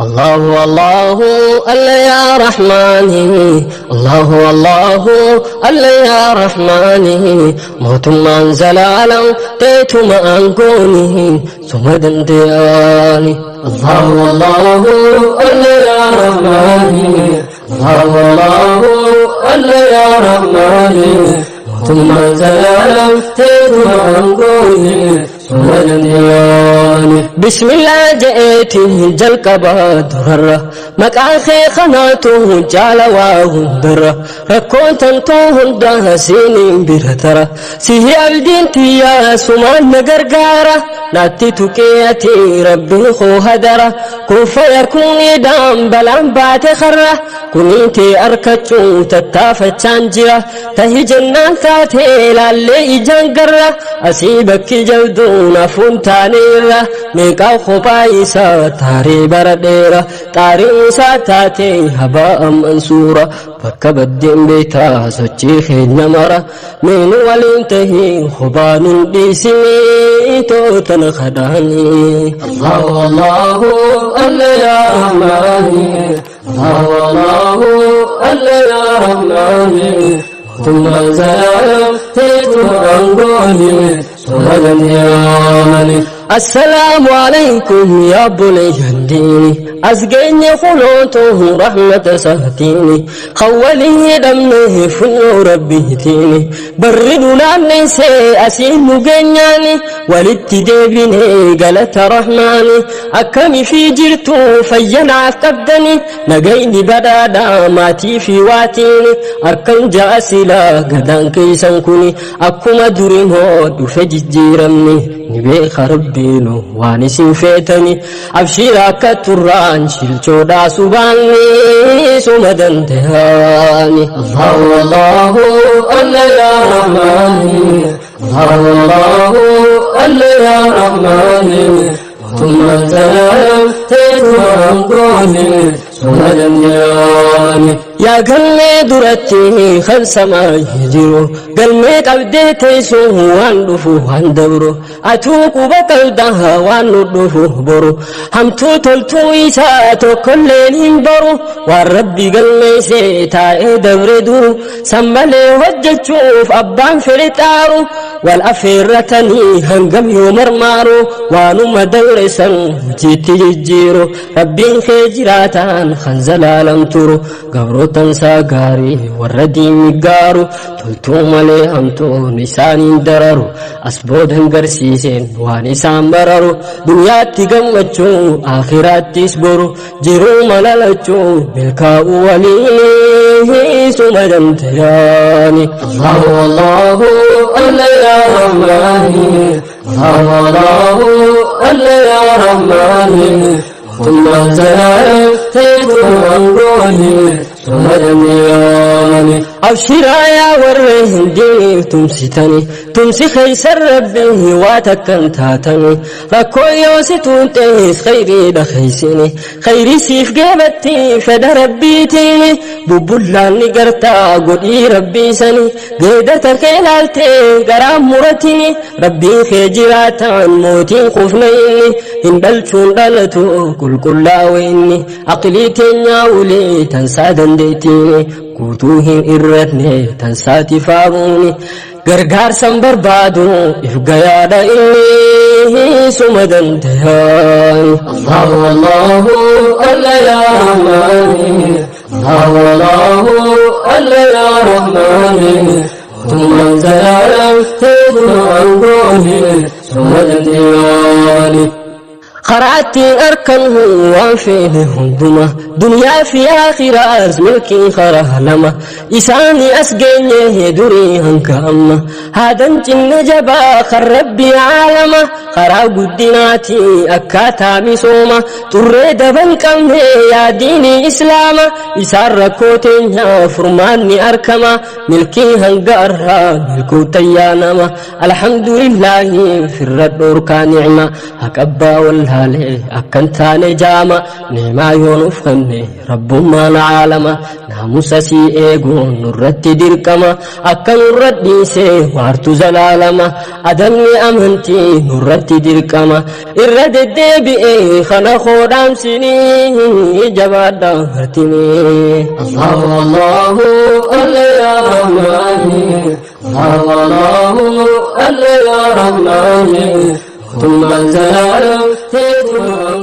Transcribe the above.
الله الله ألا يا رحماني الله الله ألا يا رحماني موتمان زلالا تيتما أنقوني سمدا دياني الله الله ألا يا رحماني الله الله ألا يا رحماني موتمان زلالا تيتما أنقوني بسم الله جئتي جلقبا درر مقaan kee kanaatu jaala waa hundarra rakkoon tantoo hundaa siiniin bira tara sihi abdiin tiyyaa sumaan na gargaara naatti tuqee ati rabbiin koo hadara kun fayakuunidhaan balaan baate karra kuniitee arkachuu tattaafachaan jira tahi jennaan taatee laallee ijaan garra asii bakki jabduun hafuun taaneerra meeqaa kophaa isaa taaree bara dheera xaariin isaa taatee habaa mansuura bakka baddeen beektaa sochii keenya mara meenu waliin tahii kophaa nun dhiisinii tootana kadhaanii. Allahu Allahu alla ya Rahmani Allahu Allahu alla ya Rahmani Mootummaan zalaalam teetuma aangooni suma danda'amani. السلام عليكم يا بني الدين أسقيني خلوته رحمة سهتيني خولي دمه فنو ربيتيني بردنا ننسي أسين جنياني ولدت ديبني قالت رحماني أكمي في جرتو فينا قبدني نجيني بدادا ماتي في واتيني أكم جاسلا قدان كيسان كوني أكما دريمو دفججيرمني نبي خربينو واني سنفيتني أبشير أكتران شلچودا سباني سمدن تهاني الله الله ألا يا رحماني الله الله ألا يا رحماني mootummaan zalaalam teetuma aangooni suma danda'amani. Yaa galmee duratti kan samaa jiru galmee qabdee teessoo waan dhufu waan dabru atuu quba qaldaa waan nu dhufu boru hamtuu toltuu isaa tokkolleen hin baru waan rabbi galmeessee taa'ee dabre duru san malee hojjechuuf abbaan fedhe xaaru wal affeerratanii hangam yoo marmaaru waanuma dabre san hojiitti jijjiiru rabbiin kee jiraataan kan zalaalam turu gabrootan isaa gaarii warra diinni gaaru toltuu malee hamtuun isaaniin dararu as boodan garsiiseen waan isaan bararu duniyaatti gammachuu akhiraattis boru jiruu malalachuu milkaa'uu waliin suma danda'ani. Allahu Allahu alla ya Rahmani Allahu Allahu alla ya Rahmani mootummaan zalaalam teetuma aangooni suma danda'amani. Abshiraa yaa warra hin diiniif tumsitani tumsi keeysan rabbii waa takkan taatani rakkoo yoo si tuuntees khayriidha keeysini khayrii siif geebatti fedha rabbiitiini bubbullaan ni gartaa godhii rabbiisani geedata kee laaltee garaa muratini rabbiin kee jiraataan mootiin kufna inni hin dhalchuun dhalatu qulqullaa'u inni aqlii teenyaa ulee tansaa dandeettiini guutuu hin irratne tansaati faabuuni gargaarsan barbaadu if gayaadha inni suma danda'ani. Allahu Allahu alla ya Rahmani Allahu Allahu alla ya Rahmani mootummaan zalaalam teetuma aangooni suma danda'amani. Karaatti arkanhu waan feene hunduma duniyaa fi akhiraas milkiin karaa lama isaanii as geenye durii hanga amma haadan cinne jabaa kan rabbi caalama karaa guddinaati akkaataa misooma xurree daban qabne yaa diinii islaama isaan rakkoo teenya furmaanni arkama milkii hanga arraa milkuu tayyaa nama alhamdulillaahi firra dhoorkaa nicma haqabbaa wallaa wallaalee akkan taane jaama neemaa yoo nuuf kenne rabbummaan caalama naamusa sii eeguun nurratti dirqama akka nurra dhiisee waartu zalaalama adabni amantii nurratti dirqama irra deddeebi'ee kana koodhaamsinii jabaadha martinii. Allahu Allahu alla ya Rahmani Allahu Allahu alla ya Rahmani mootummaan zalaalam teetuma.